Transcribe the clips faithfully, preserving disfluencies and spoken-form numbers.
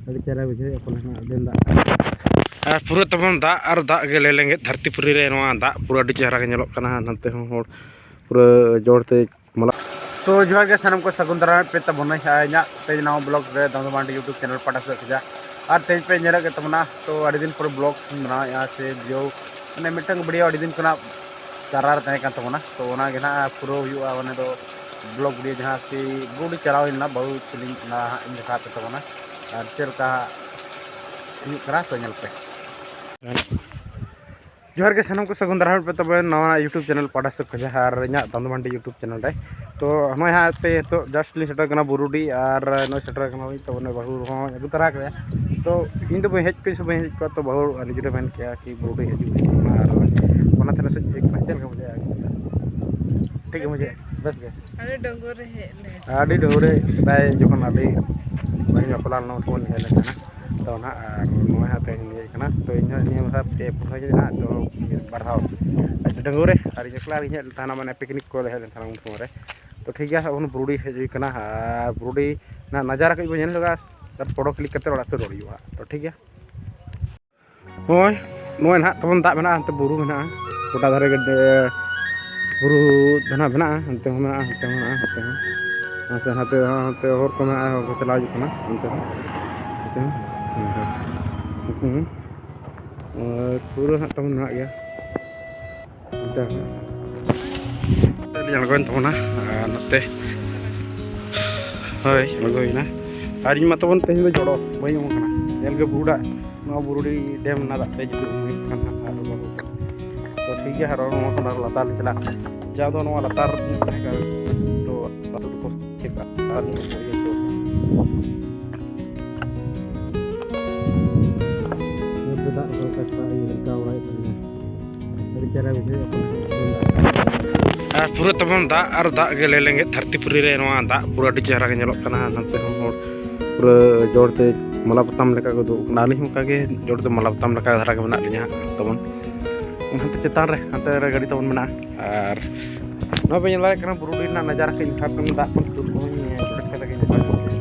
ᱟᱹᱰᱤ ᱪᱮᱦᱨᱟ ᱵᱩᱡᱷᱟᱹᱣᱮᱫᱼᱟ ᱯᱟᱞᱮ ᱦᱟᱸᱜ ᱟᱵᱮᱱ ᱫᱟᱜ᱾ ᱟᱨ ᱯᱩᱨᱟᱹ ᱛᱟᱵᱚᱱ ᱫᱟᱜ ᱟᱨ ᱫᱟᱜ ᱜᱮ ᱞᱮᱸᱜᱮᱡ ᱫᱷᱟᱹᱨᱛᱤ ᱯᱩᱨᱤ ᱨᱮ ᱱᱚᱣᱟ ᱫᱟᱜ ᱯᱩᱨᱟᱹ ᱟᱹᱰᱤ ᱪᱮᱦᱨᱟ ᱜᱮ ᱧᱮᱞᱚᱜ ᱠᱟᱱᱟ᱾ ᱱᱚᱛᱮ ᱦᱚᱸ ᱦᱚᱲ ᱯᱩᱨᱟᱹ ᱡᱳᱨ ᱛᱮ ᱢᱟᱱᱟᱣ᱾ ᱛᱚ ᱡᱚᱦᱟᱨ ᱜᱮ ᱥᱟᱱᱟᱢ ᱠᱚ, ᱥᱟᱹᱜᱩᱱ ᱫᱟᱨᱟᱢ ᱯᱮ ᱛᱟᱵᱚᱱᱟ ᱤᱧᱟᱹᱜ ᱛᱮᱦᱮᱧ ᱱᱟᱣᱟ ᱵᱞᱚᱜ ᱨᱮ ᱫᱟᱢᱫᱟ ᱢᱟᱱᱰᱤ YouTube ᱪᱮᱱᱮᱞ ᱯᱟᱦᱴᱟ ᱥᱮᱫ ᱠᱷᱚᱱᱟᱜ᱾ ᱟᱨ ᱛᱮᱦᱮᱧ ᱯᱮ ᱧᱮᱞᱮᱫ ᱜᱮ ᱛᱟᱵᱚᱱᱟ, ᱛᱚ ᱟᱹᱰᱤ ᱫᱤᱱ ᱯᱚᱨᱮ ᱵᱞᱚᱜ ᱵᱮᱱᱟᱣᱮᱫᱼᱟ ᱥᱮ ᱵᱷᱤᱰᱤᱭᱳ, ᱢᱟᱱᱮ ᱢᱤᱫᱴᱟᱝ ᱵᱷᱤᱰᱤᱭᱳ ᱟᱹᱰᱤ ᱫᱤᱱ ᱠᱷᱚᱱᱟᱜ ᱪᱟᱨᱟ ᱨᱮ ᱛᱟᱦᱮᱸ ᱠᱟᱱ ᱛᱟᱵᱚᱱᱟ᱾ ᱛᱚ ᱚᱱᱟ ᱜᱮ ᱱᱟᱦᱟᱜ ᱯᱩᱨᱟᱹᱣ ᱦᱩᱭᱩᱜᱼᱟ, ᱢᱟᱱᱮ ᱫᱚ ᱵᱞᱚᱜ ᱵᱷᱤᱰᱤᱭᱳ ᱡᱟᱦᱟᱸ ᱠᱤ ᱵᱩᱨᱩ ᱪᱟᱞᱟᱣ ᱦᱩᱭ ᱞᱮᱱᱟ, ᱵᱟᱹᱦᱩ ᱪᱮᱞᱮᱧ ᱚᱱᱟ ᱦᱟᱸᱜ ᱤᱧ ᱫᱮᱠᱷᱟᱣ ᱟᱯᱮ ᱛᱟᱵᱚᱱᱟ ᱟᱨ ᱪᱮᱫ ᱞᱮᱠᱟ ᱦᱩᱭᱩᱜ ᱠᱟᱱᱟ, ᱛᱚ ᱧᱮᱞ ᱯᱮ᱾ ᱡᱚᱦᱟᱨ ᱜᱮ ᱥᱟᱱᱟᱢ ᱠᱚ, ᱥᱟᱹᱜᱩᱱ ᱫᱟᱨᱟᱢ ᱯᱮ ᱛᱟᱵᱚᱱ ᱱᱟᱣᱟ YouTube ᱪᱮᱱᱮᱞ ᱯᱟᱦᱴᱟ ᱥᱮᱫ ᱠᱷᱚᱱᱟᱜ ᱟᱨ ᱤᱧᱟᱹᱜ ᱫᱟᱢᱫᱟ ᱢᱟᱱᱰᱤ YouTube ᱪᱮᱱᱮᱞ ᱨᱮ᱾ ᱛᱚ ᱱᱚᱜᱼᱚᱭ ᱦᱟᱸᱜ ᱯᱮ ᱱᱤᱛᱚᱜ just ᱞᱤᱧ ᱥᱮᱴᱮᱨ ᱠᱟᱱᱟ ᱵᱩᱨᱩᱰᱤ, ᱟᱨ ᱱᱚᱜᱼᱚᱭ ᱥᱮᱴᱮᱨ ᱠᱟᱱᱟ ᱞᱤᱧ, ᱛᱚ ᱩᱱᱤ ᱵᱟᱹᱦᱩ ᱦᱚᱸ ᱟᱹᱜᱩ ᱛᱚᱨᱟ ᱠᱟᱫᱮᱭᱟ᱾ ᱛᱚ ᱤᱧ ᱫᱚ ᱵᱟᱹᱧ ᱦᱮᱡ ᱠᱚᱜ ᱥᱮ ᱵᱟᱹᱧ ᱦᱮᱡ ᱠᱚᱜᱼᱟ, ᱛᱚ ᱵᱟᱹᱦᱩ ᱟᱹᱰᱤ ᱡᱳᱨᱮ ᱢᱮᱱ ᱠᱮᱜᱼᱟ ᱠᱤ ᱵᱩᱨᱩᱰᱤ ᱦᱤᱡᱩᱜ ᱦᱩᱭᱩᱜ ᱠᱟᱱᱟ, ᱟᱨ ᱚᱱᱟᱛᱮ ᱱᱟᱥᱮ ᱤᱭᱟᱹ ᱠᱟᱱᱟ᱾ ᱪᱮᱫ ᱞᱮᱠᱟ ᱵᱩᱡᱷᱟᱹᱜᱼᱟ? ᱴᱷᱤᱠ ᱜᱮ ᱵᱩᱡᱷᱟᱹᱜᱼᱟ, ᱵᱮᱥ ᱜᱮ᱾ ᱟᱹᱰᱤ ᱰᱟᱺᱜᱩᱣᱟᱹ ᱨᱮ ᱦᱮᱡ ᱞᱮᱱ᱾ ᱟᱹᱰᱤ ᱰᱟᱺᱜᱩᱣᱟᱹ ᱨᱮ ᱥᱮᱫᱟᱭ ᱡᱚᱠᱷᱚᱱ ᱟᱹᱰᱤ ᱵᱟᱹᱧ ᱵᱟᱯᱞᱟ ᱞᱮᱱᱟ, ᱩᱱ ᱥᱚᱢᱚᱭ ᱤᱧ ᱦᱮᱡ ᱞᱮᱱ ᱛᱟᱦᱮᱱᱟ᱾ ᱛᱚ ᱱᱟᱦᱟᱜ ᱟᱨ ᱱᱚᱜᱼᱚᱭ ᱦᱟᱸᱜ ᱛᱮᱦᱮᱧ ᱤᱧ ᱦᱮᱡ ᱠᱟᱱᱟ᱾ ᱛᱚ ᱤᱧ ᱦᱚᱸ ᱱᱤᱭᱟᱹ ᱵᱟᱨ ᱯᱮ ᱯᱩᱱ ᱫᱷᱟᱣ ᱤᱧ ᱦᱮᱡ ᱞᱮᱱᱟ, ᱛᱚ ᱵᱟᱨ ᱫᱷᱟᱣ ᱟᱹᱰᱤ ᱰᱟᱺᱜᱩᱣᱟᱹ ᱨᱮ, ᱟᱨ ᱤᱧ ᱮᱠᱞᱟ ᱜᱤᱧ ᱦᱮᱡ ᱞᱮᱱ ᱛᱟᱦᱮᱱᱟ, ᱢᱟᱱᱮ ᱯᱤᱠᱱᱤᱠ ᱠᱚᱞᱮ ᱦᱮᱡ ᱞᱮᱱ ᱛᱟᱦᱮᱱᱟ ᱩᱱ ᱥᱚᱢᱚᱭ ᱨᱮ᱾ ᱛᱚ ᱴᱷᱤᱠ ᱜᱮᱭᱟ, ᱟᱵᱚ ᱵᱩᱨᱩᱰᱤ ᱦᱮᱡ ᱦᱩᱭ ᱠᱟᱱᱟ, ᱟᱨ ᱵᱩᱨᱩᱰᱤ ᱨᱮᱱᱟᱜ ᱱᱟᱡᱟᱨᱟ ᱠᱟᱹᱡ ᱵᱚᱱ ᱧᱮᱞ ᱧᱚᱜᱟ, ᱟᱨ ᱯᱷᱳᱴᱳ ᱠᱞᱤᱠ ᱠᱟᱛᱮ ᱚᱲᱟᱜ ᱥᱮᱫ ᱨᱩᱣᱟᱹᱲ ᱦᱩᱭᱩᱜᱼᱟ᱾ ᱛᱚ ᱴᱷᱤᱠ ᱜᱮᱭᱟ᱾ ᱱᱚᱜᱼᱚᱭ, ᱱᱚᱜᱼᱚᱭ ᱱᱟᱦᱟᱜ ᱛᱟᱵᱚᱱ ᱫᱟᱜ ᱢᱮᱱᱟᱜᱼᱟ, ᱦᱟᱱᱛᱮ ᱵᱩᱨᱩ ᱢᱮᱱᱟᱜᱼᱟ, ᱜᱚᱴᱟ ᱫᱷᱟᱨᱮ ᱜᱮ ᱰᱮ-, ᱵᱩᱨᱩ ᱫᱚ ᱱᱟᱦᱟᱜ ᱢᱮᱱᱟᱜᱼᱟ, ᱦᱟᱱᱛᱮ ᱦᱚᱸ ᱢᱮᱱᱟᱜᱼᱟ, ᱦᱟᱱᱛᱮ ᱦᱚᱸ ᱢᱮᱱᱟᱜᱼᱟ, ᱦᱟᱱᱛᱮ ᱦᱚᱸ᱾ ᱦᱟᱱᱛᱮ, ᱦᱟᱱᱛᱮ, ᱦᱟᱱᱛᱮ ᱦᱚᱨ ᱠᱚ ᱢᱮᱱᱟᱜᱼᱟ, ᱦᱚᱨ ᱠᱚ ᱪᱟᱞᱟᱣ ᱦᱤᱡᱩᱜ ᱠᱟᱱᱟ, ᱦᱟᱱᱛᱮ ᱦᱚᱸ, ᱦᱟᱱᱛᱮ ᱦᱚᱸ, ᱦᱟᱱᱛᱮ ᱦᱚᱸ᱾ ᱱᱩᱠᱩ ᱦᱚᱸ᱾ ᱟᱨ ᱯᱩᱨᱟᱹ ᱦᱟᱸᱜ ᱛᱟᱵᱚᱱ ᱢᱮᱱᱟᱜ ᱜᱮᱭᱟ᱾ ᱱᱚᱛᱮ ᱦᱚᱸ᱾ ᱱᱚᱛᱮ ᱞᱤᱧ ᱟᱬᱜᱚᱭᱮᱱ ᱛᱟᱵᱚᱱᱟ, ᱟᱨ ᱱᱚᱛᱮ, ᱦᱳᱭ, ᱟᱬᱜᱚ ᱦᱩᱭᱱᱟ᱾ ᱟᱨ ᱤᱧ ᱢᱟ ᱛᱟᱵᱚᱱ ᱛᱮᱦᱮᱧ ᱫᱚ ᱡᱚᱲᱚ ᱵᱟᱹᱧ ᱩᱢ ᱠᱟᱱᱟ, ᱧᱮᱞ ᱜᱮ ᱵᱩᱨᱩ ᱫᱟᱜ᱾ ᱱᱚᱣᱟ ᱵᱩᱨᱩᱰᱤ ᱰᱮᱢ ᱨᱮᱱᱟᱜ ᱫᱟᱜ ᱛᱮ ᱡᱩᱫᱤ ᱩᱢ ᱦᱩᱭᱩᱜ ᱠᱷᱟᱱ ᱦᱟᱸᱜ ᱟᱨ ᱵᱟᱹᱦᱩ᱾ ᱛᱚ ᱴᱷᱤᱠ ᱜᱮᱭᱟ, ᱟᱨᱚ ᱱᱚᱣᱟ ᱠᱷᱚᱱ ᱟᱨᱚ ᱞᱟᱛᱟᱨ ᱞᱮ ᱪᱟᱞᱟᱜᱼᱟ᱾ ᱡᱟᱦᱟᱸ ᱫᱚ ᱱᱚᱣᱟ ᱞᱟᱛᱟᱨ ᱨᱮ ᱛᱟᱦᱮᱸ ᱠᱟᱱᱟ, ᱛᱚ ᱟᱹᱛᱩ ᱫᱚᱠᱚ ᱪᱮᱫ ᱠᱟᱜᱼᱟ ᱟᱨ ᱱᱚᱣᱟ ᱠᱚ ᱤᱭᱟᱹ ᱠᱚ᱾ ᱱᱚᱛᱮ ᱫᱟᱜ ᱠᱚ ᱞᱮᱠᱟ ᱪᱷᱟᱲᱟ ᱤᱧ ᱞᱮᱠᱟ ᱵᱟᱲᱟᱭᱮᱫ ᱛᱟᱦᱮᱱᱟ᱾ ᱟᱹᱰᱤ ᱪᱮᱦᱨᱟ ᱵᱩᱡᱷᱟᱹᱣ ᱠᱟᱱᱟ᱾ ᱟᱨ ᱯᱩᱨᱟᱹ ᱛᱟᱵᱚᱱ ᱫᱟᱜ ᱟᱨ ᱫᱟᱜ ᱜᱮ ᱞᱮᱸᱜᱮᱡ ᱫᱷᱟᱹᱨᱛᱤ ᱯᱩᱨᱤ ᱨᱮ ᱱᱚᱣᱟ ᱫᱟᱜ ᱯᱩᱨᱟᱹ ᱟᱹᱰᱤ ᱪᱮᱦᱨᱟ ᱜᱮ ᱧᱮᱞᱚᱜ ᱠᱟᱱᱟ᱾ ᱱᱚᱛᱮ ᱦᱚᱸ ᱦᱚᱲ ᱯᱩᱨᱟᱹ ᱡᱳᱨ ᱛᱮ ᱢᱟᱞᱟ ᱯᱚᱛᱟᱢ ᱞᱮᱠᱟ ᱠᱚ ᱫᱩᱲᱩᱵ ᱠᱟᱱᱟ᱾ ᱟᱹᱞᱤᱧ ᱦᱚᱸ ᱚᱱᱠᱟ ᱜᱮ ᱡᱳᱨ ᱛᱮ ᱢᱟᱞᱟ ᱯᱚᱛᱟᱢ ᱞᱮᱠᱟ ᱫᱷᱟᱨᱟ ᱜᱮ ᱢᱮᱱᱟᱜ ᱞᱤᱧᱟ ᱦᱟᱸᱜ ᱛᱟᱵᱚᱱ᱾ ᱦᱟᱱᱛᱮ ᱪᱮᱛᱟᱱ ᱨᱮ, ᱦᱟᱱᱛᱮ ᱨᱮ ᱜᱟᱹᱰᱤ ᱛᱟᱵᱚᱱ ᱢᱮᱱᱟᱜᱼᱟ᱾ ᱟᱨ ᱱᱚᱣᱟ ᱵᱮᱱ ᱧᱮᱞ ᱫᱟᱲᱮᱭᱟᱜ ᱠᱟᱱᱟ ᱵᱩᱨᱩᱰᱤ ᱨᱮᱱᱟᱜ ᱱᱟᱡᱟᱨᱟ ᱠᱟᱹᱡ ᱩᱴᱷᱟᱹᱣ ᱠᱟᱱᱟ, ᱫᱟᱜ ᱠᱷᱚᱱ ᱛᱩᱫ ᱠᱚᱦᱚᱸ ᱧᱮᱞ ᱠᱟᱛᱮ ᱜᱮ ᱱᱟᱯᱟᱭ ᱧᱚᱜ ᱜᱮᱭᱟ᱾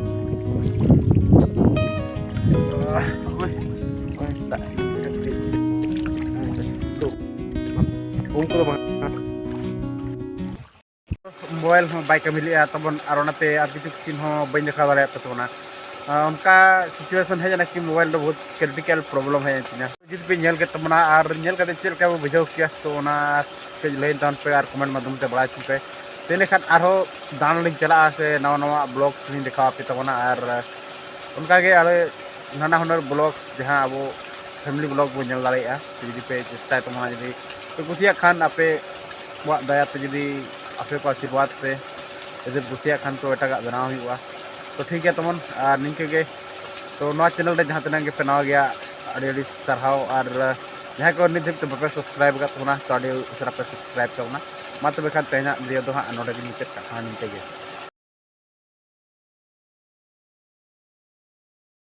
ᱵᱟᱭ ᱠᱟᱹᱢᱤ ᱞᱮᱫᱼᱟ ᱛᱟᱵᱚᱱ, ᱟᱨ ᱚᱱᱟᱛᱮ ᱟᱨ ᱠᱤᱪᱷᱩ scene ᱦᱚᱸ ᱵᱟᱹᱧ ᱫᱮᱠᱷᱟᱣ ᱫᱟᱲᱮᱭᱟᱜ ᱛᱟᱵᱚᱱᱟ᱾ ᱟᱨ ᱚᱱᱠᱟ situation ᱦᱮᱡ ᱮᱱᱟ ᱠᱤ mobile ᱫᱚ ᱵᱚᱦᱩᱛ critical problem ᱦᱮᱡ ᱮᱱ ᱛᱤᱧᱟ᱾ ᱡᱩᱫᱤ ᱯᱮ ᱧᱮᱞ ᱠᱮᱫ ᱛᱟᱵᱚᱱᱟ ᱟᱨ ᱧᱮᱞ ᱠᱟᱛᱮ ᱪᱮᱫ ᱞᱮᱠᱟ ᱵᱚ ᱵᱩᱡᱷᱟᱹᱣ ᱠᱮᱭᱟ, ᱛᱚ ᱚᱱᱟ ᱠᱟᱹᱡ ᱞᱟᱹᱭ ᱛᱟᱵᱚᱱ ᱯᱮ ᱟᱨ comment ᱢᱟᱫᱽᱫᱷᱚᱢ ᱛᱮ ᱵᱟᱲᱟᱭ ᱦᱚᱪᱚ ᱯᱮ᱾ ᱛᱮ ᱤᱱᱟᱹᱠᱷᱟᱱ ᱟᱨᱦᱚᱸ ᱫᱟᱬᱟᱱ ᱞᱤᱧ ᱪᱟᱞᱟᱜᱼᱟ ᱥᱮ ᱱᱟᱣᱟ ᱱᱟᱣᱟ vlogs ᱞᱤᱧ ᱫᱮᱠᱷᱟᱣ ᱟᱯᱮ ᱛᱟᱵᱚᱱᱟ᱾ ᱟᱨ ᱚᱱᱠᱟᱜᱮ ᱟᱞᱮ ᱱᱟᱱᱟ ᱦᱩᱱᱟᱹᱨ vlogs, ᱡᱟᱦᱟᱸ ᱟᱵᱚ family vlog ᱵᱚᱱ ᱧᱮᱞ ᱫᱟᱲᱮᱭᱟᱜᱼᱟ, ᱡᱩᱫᱤ ᱯᱮ ᱪᱮᱥᱴᱟᱭ ᱛᱟᱵᱚᱱᱟ, ᱡᱩᱫᱤ ᱯᱮ ᱠᱩᱥᱤᱭᱟᱜ ᱠᱷᱟᱱ, ᱟᱯᱮ ᱠᱚᱣᱟᱜ ᱫᱟᱭᱟ ᱛᱮ, ᱡᱩᱫᱤ ᱟᱯᱮ ᱠᱚ ᱟᱥᱤᱨᱵᱟᱫᱽ ᱛᱮ ᱡᱩᱫᱤ ᱯᱮ ᱠᱩᱥᱤᱭᱟᱜ ᱠᱷᱟᱱ, ᱛᱚ ᱮᱴᱟᱜᱟᱜ ᱵᱮᱱᱟᱣ ᱦᱩᱭᱩᱜᱼᱟ᱾ ᱛᱚ ᱴᱷᱤᱠ ᱜᱮᱭᱟ ᱛᱟᱵᱚᱱ, ᱟᱨ ᱱᱤᱝᱠᱟᱹ ᱜᱮ᱾ ᱛᱚ ᱱᱚᱣᱟ channel ᱨᱮ ᱡᱟᱦᱟᱸ ᱛᱤᱱᱟᱹᱜ ᱜᱮᱯᱮ ᱱᱟᱣᱟ ᱜᱮᱭᱟ, ᱟᱹᱰᱤ ᱟᱹᱰᱤ ᱥᱟᱨᱦᱟᱣ, ᱟᱨ ᱡᱟᱦᱟᱸᱭ ᱠᱚ ᱱᱤᱛ ᱫᱷᱟᱹᱵᱤᱡ ᱛᱮ ᱵᱟᱯᱮ subscribe ᱟᱠᱟᱫ ᱛᱟᱵᱚᱱᱟ, ᱛᱚ ᱟᱹᱰᱤ ᱩᱥᱟᱹᱨᱟ ᱯᱮ subscribe ᱛᱟᱵᱚᱱᱟ᱾ ᱢᱟ ᱛᱚᱵᱮ ᱠᱷᱟᱱ ᱛᱮᱦᱮᱧᱟᱜ video ᱫᱚ ᱦᱟᱸᱜ ᱱᱚᱰᱮ ᱜᱮ ᱢᱩᱪᱟᱹᱫ ᱠᱟᱜ ᱠᱟᱱᱟ, ᱱᱤᱝᱠᱟᱹ ᱜᱮ᱾